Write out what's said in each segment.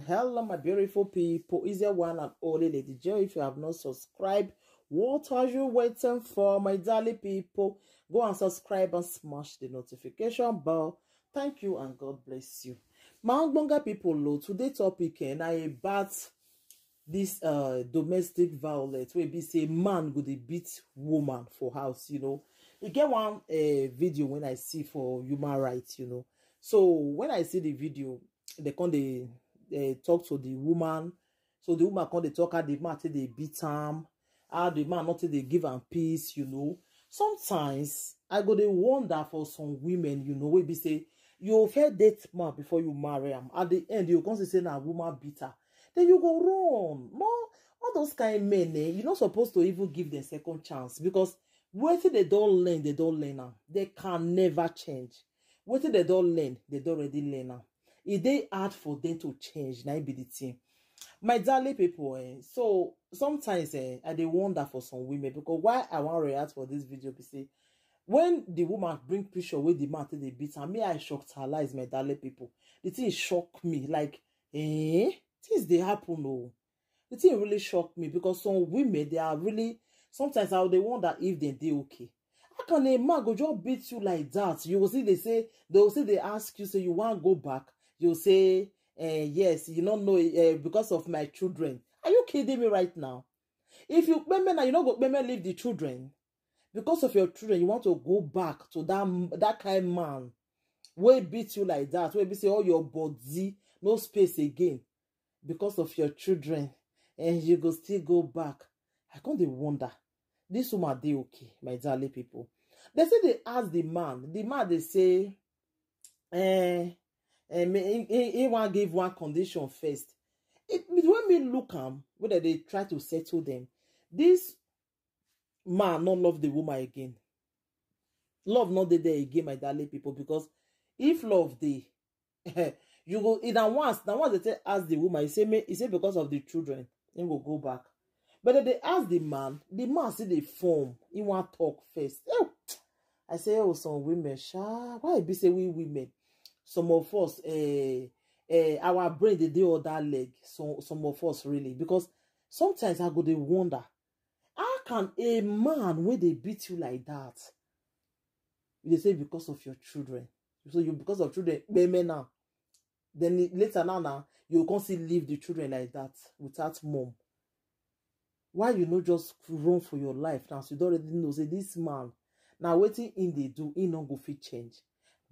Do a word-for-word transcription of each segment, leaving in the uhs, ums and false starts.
Hello, my beautiful people. Is your one and only Lady J. If you have not subscribed, what are you waiting for, my darling people? Go and subscribe and smash the notification bell. Thank you and God bless you. My Ogbonga people, lo, today topic eh, na about this uh, domestic violence wey be say man go dey beat woman for house, you know. E get one uh, video when I see for human rights, you know. So when I see the video, they come dey uh, talk to the woman. So the woman come dey talk how the man take dey beat am, how the man not take dey give am peace, you know. Sometimes I go dey wonder for some women, you know, wey be say you fit date man before you marry am. At the end, you come see say na woman beat her. Then you go run. No, all those kind men, eh, you're not supposed to even give them second chance because wetin they don learn, they don learn am. They can never change. Wetin they don learn, they don already learn am. E dey hard for them to change, na im be the thing. My darling people, eh, so sometimes eh, I dey wonder for some women because why I wan react for this video be say when the woman bring picture wey the man take dey beat am, me I shockalize, my darling people. The thing shock me like, eh, things dey happen o. The thing really shock me because some women, they are really, sometimes I dey wonder if dem dey okay. How can a man go just beat you like that? You will see they say, they will say they ask you, say you wan go back. You say, eh, yes, you no know eh, because of my children. Are you kidding me right now? If you payment now, you no go payment leave the children. Because of your children, you want to go back to that, that kind man wey beat you like that, wey be say all your body, no space again because of your children, and you go still go back. I come dey wonder, this woman dey okay, my darling people? They say they ask the man, the man they say, eh, eh, may- he, he, he wan give one condition first. It, it when me look am, whether they try to settle them, this man not love the woman again. Love not dey there again, my darling people, because if love dey, you go in at once. Now once they say ask the woman, he say me, he say because of the children, he go go back. But then they ask the man, the man see the form, he want talk first. Oh, I say, oh, some women, sha, why be say we women, some of us, eh, eh, our brain they do all that leg. So some of us really, because sometimes I go they wonder, how can a man when they beat you like that? You dey say because of your children. So you because of children, women now. Then later now now you can't see leave the children like that without mom. Why you no just run for your life now? So you don't already know say this man now waiting in they do he no go fit change,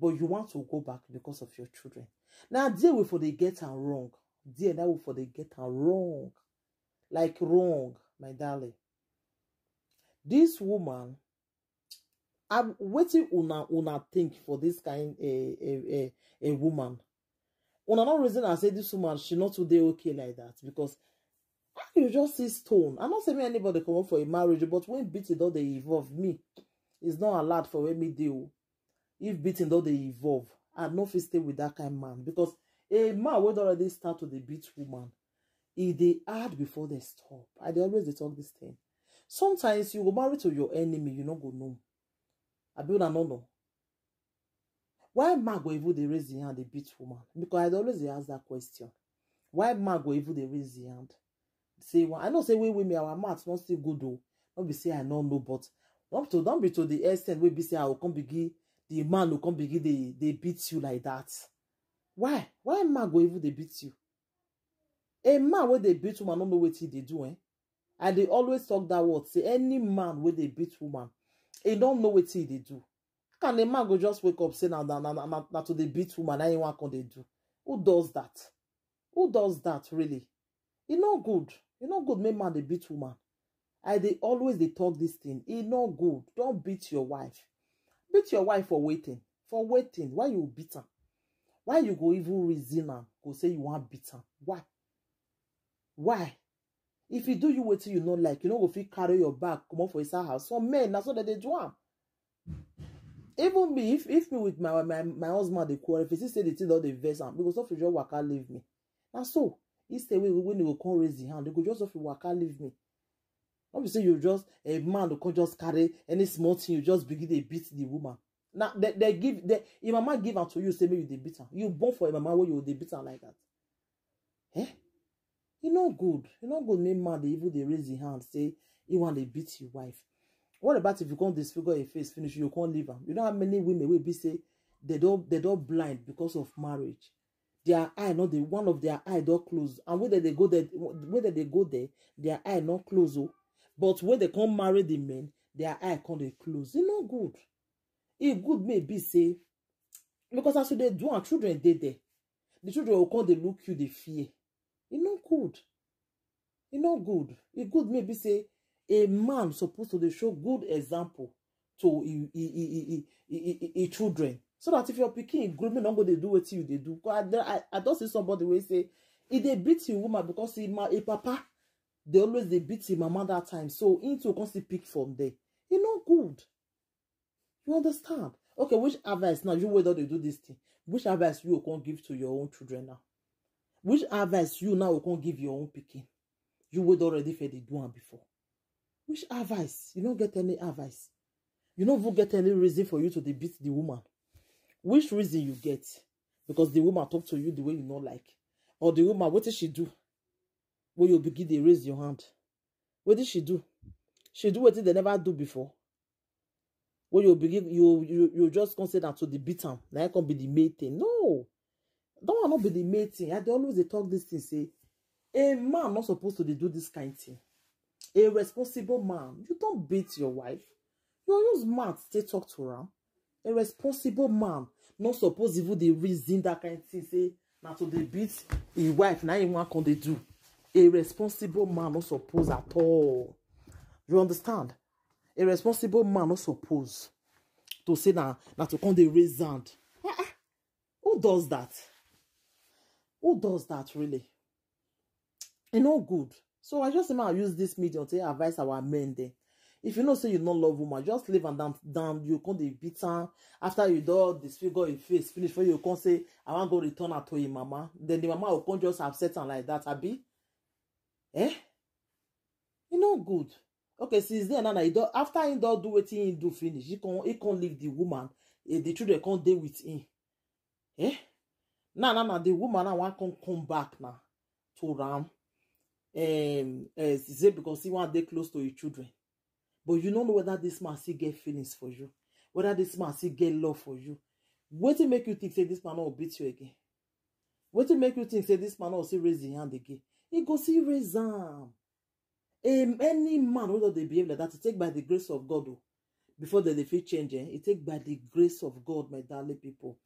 but you want to go back because of your children. Now there we for they get am wrong. There that we for they get am wrong, like wrong, my darling. This woman, I'm waiting una una think for this kind a a a, a woman. Una no reason I say this woman she not today okay like that because how you just see stone. I not say me anybody come up for a marriage, but when beating don't they evolve me, it's not allowed for when me deal. If beating don't they evolve, I no fit stay with that kind man because a man would already start to the beat woman. If they hard before they stop, I dey always dey talk this thing. Sometimes you go marry to your enemy, you no go know. I be una no know. Why man go even dey raise the hand dey beat woman? Because I dey always dey ask that question. Why man go even dey raise the hand? Say one, I know say we women our mouth not still good though. Not be say I no know, but not to don't be to the extent we be say I will come begin the man will come begin they they beat you like that. Why? Why man go even they beat you? A man where they beat woman don't know what he they do, eh? I dey always talk that word. Say any man where they beat woman, he don't know what he they do. How can a man go just wake up say now now now now now to the beat woman? I want can they do? Who does that? Who does that really? E no good. E no good make man dey beat woman. I dey always dey talk this thing. E no good. Don't beat your wife. Beat your wife for waiting. For waiting. Why you beat am? Why you go even reason am? Go say you want beat am. Why? Why? If he do you wetin you no like, you no go fit carry your bag comot for inside house. Some men na so dem dey do am. Even me, if if me with my my my husband dey quarrel, if he see say the thing don dey vex am, he go suffer just waka leave me. Na so he stay wey when he go come raise him hand, he go just suffer waka leave me. No be say you just a man go come just carry any small thing, you just begin dey beat the woman. Na they, they give they, him mama give am to you say make you dey beat am. You born for a mama wey you dey beat am like that. Eh? E no good. E no good make man dey even dey raise him hand say he wan dey beat him wife. What about if you come disfigure your face finish, you come leave am? You know how many women wey be say they don they don blind because of marriage. Their eye not the one of their eye don close, and when they go there, when they go there, their eye not close. Oh, but when they come marry the men, their eye come dey close. E no good. E good may be say because as you dey do am, children dey there. The children will come dey look you, dey fear. E no good. E no good. E good maybe say a man supposed to dey show good example to e e e e e e e e children, so that if your pikin grow, make no go dey do wetin you dey do. 'Cause I, I, I don see somebody wey say e dey beat him woman because him ma him papa dey always dey beat him mama that time, so him too come still pick from there. E no good. You understand? Okay, which advice now, you wey don dey do this thing, which advice you go come give to your own children now? Which advice you now go come give your own pikin? You wey don already fit dey do am before. Which advice? You no get any advice. You no even get any reason for you to dey beat the woman. Which reason you get? Because the woman talk to you the way you no like, or the woman, wetin she do wey you begin dey raise your hand? Wetin she do? She do wetin they never do before? Wey you begin, you you you just come say that to the beat am, na im come be the main thing. No, that one no be the main thing. I dey always dey talk this thing say a man not supposed to dey do this kind thing. A responsible man, you don't beat your wife. You use mouth take talk to am. A responsible man not suppose even dey reason that kind thing say na to dey beat him wife na him wan come dey do. A responsible man not suppose at all. You understand? A responsible man not suppose to say na na to come dey raise hand. Ah, ah. Who does that? Who does that really? E no good. So I just say make I use this medium to advise our men there. If you know say you no love woman, just leave am down. Down, you come dey beat am. After you don disfigure your face finish, before you come say I wan go return her to him mama, then the mama will come just upset am like that, abi? Eh? E no good. Okay, since then now, he don, after he don do wetin he do finish, he come he come leave the woman. Eh, the children come dey with him. Eh? Now, now, now, the woman now wan come come back now to am. Um, uh, say because he wan dey close to his children. But you no know whether this man still get feelings for you, whether this man still get love for you. Wetin make you think say this man no go beat you again? Wetin make you think say this man no go still raise him hand again? He go still raise am. Um, any man wey don dey behave like that, e take by the grace of God o. Before dem dey fit change, eh? E take by the grace of God, my darling people.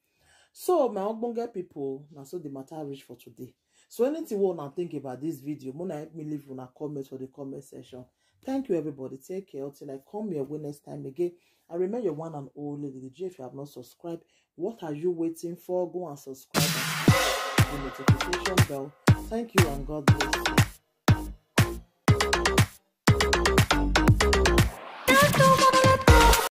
So my ogbonge people, na so the matter reach for today. So anything wey una think about this video, make una help me leave una comment for the comment section. Thank you, everybody. Take care until I come your way next time again. I remain your one and only Lady J. If you have not subscribed, what are you waiting for? Go and subscribe and click the notification bell. Thank you and God bless you.